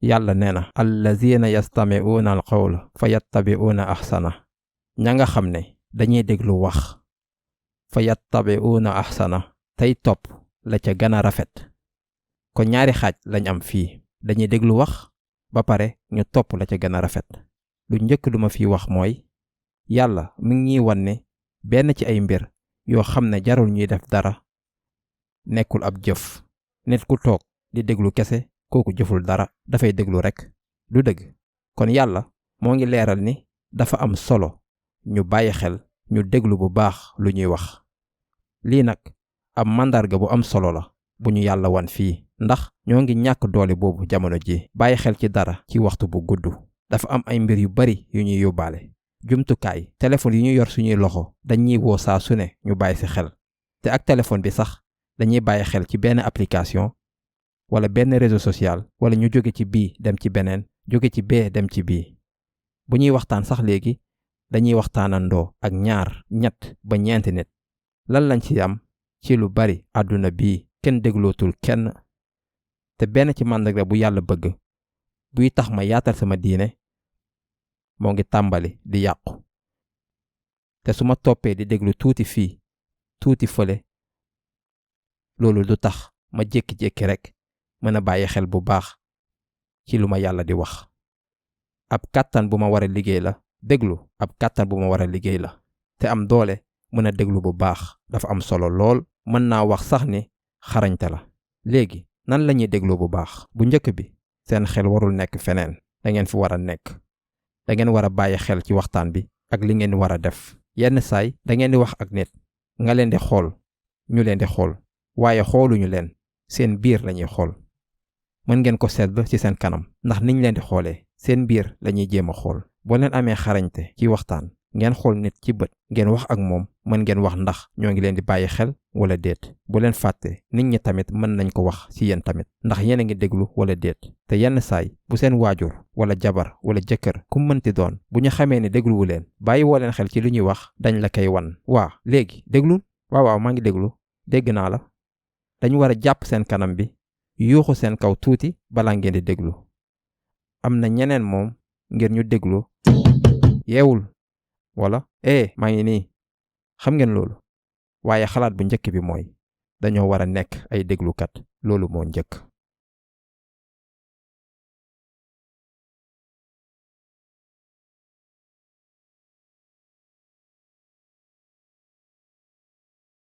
yàlla nee na allazina yastami'una al qawla fa yattabi'una ahsana ña nga xam ne dañuy déglu wax fa yattabi'una ahsana tey topp la ca gën a rafet. kon ñaari xaaj lañ am fii, dañuy déglu wax ba pare ñu topp la ca gën a rafet. lu njëkk lu ma fi wax mooy yàlla mi ngi ñuy wan ne benn ci ay mbir yoo xam ne jarul ñuy def dara nekkul ab jëf. nit ku toog di déglu kese kooku jëful dara, dafay déglu rekk, du dëgg. kon yàlla moo ngi leeral ni dafa am solo ñu bàyyi xel ñu déglu bu baax lu ñuy wax. lii nag ab màndarga bu am solo la bu ñu yàlla wan fii, ndax ñoo ngi ñàkk doole boobu jamono ji. bàyyi xel ci dara ci waxtu bu gudd dafa am ay mbir yu bari yu ñuy yóbbaale. jumtukaay téléphone yi ñu yor suñuy loxo dañuy woo saa su ne ñu bàyyi ci xel, te ak téléphone bi sax dañuy bàyyi xel ci benn application wala benn réseau social, wala ñu jóge ci bii dem ci beneen, jóge ci bee dem ci bii. bu ñuy waxtaan sax léegi dañuy waxtaanandoo ak 2, 3 ba 4 nit. lan lañ ci am ci lu bari àdduna bii kenn déglootul kenn. te benn ci màndarga bu yàlla bëgg buy tax ma yaatal sama diine moo ngi tàmbali di yàqu. te su ma toppee di déglu tuuti fii tuuti fële, loolu du tax ma jékki-jékki rekk mën a bàyyi xel bu baax ci lu ma yàlla di wax. ab kàttan bu ma war a liggéey la. déglu ab kàttan bu ma war a liggéey la. te am doole mën a déglu bu baax dafa am solo lool. mën naa wax sax ni xarañte la. léegi nan la ñuy déglu bu baax? bu njëkk bi, seen xel warul nekk feneen. da ngeen fi war a nekk. da ngeen war a bàyyi xel ci waxtaan bi ak li ngeen war a def. yenn saay da ngeen di wax ak nit nga leen di xool, ñu leen di xool, waaye xooluñu leen, seen biir lañuy xool. mën ngeen ko seetlu ci seen kanam, ndax niñ leen di xoolee seen biir lañuy jéem a xool. boo leen amee xarañte ci waxtaan, ngeen xool nit ci bët, ngeen wax ak moom, mën ngeen wax ndax ñoo ngi leen di bàyyi xel wala déet. bu leen fàtte nit ñi tamit mën nañ ko wax ci yéen tamit, ndax yéen a ngi déglu wala déet. te yenn saay bu seen waajur wala jabar wala jëkkër ku mënti doon, bu ñu xamee ne dégluwu leen, bàyyi woo leen xel ci lu ñuy wax, dañ la koy wan. waa léegi déglul. waaw maa ngi déglu. dégg naa la. dañu war a jàpp seen kanam bi, yuuxu seen kaw tuuti balaa ngeen di déglu. am na ñeneen moom ngir ñu déglu yeewul wala maa ngi nii. xam ngeen loolu. waaye xalaat bu njëkk bi mooy dañoo war a nekk ay déglukat. loolu moo njëkk.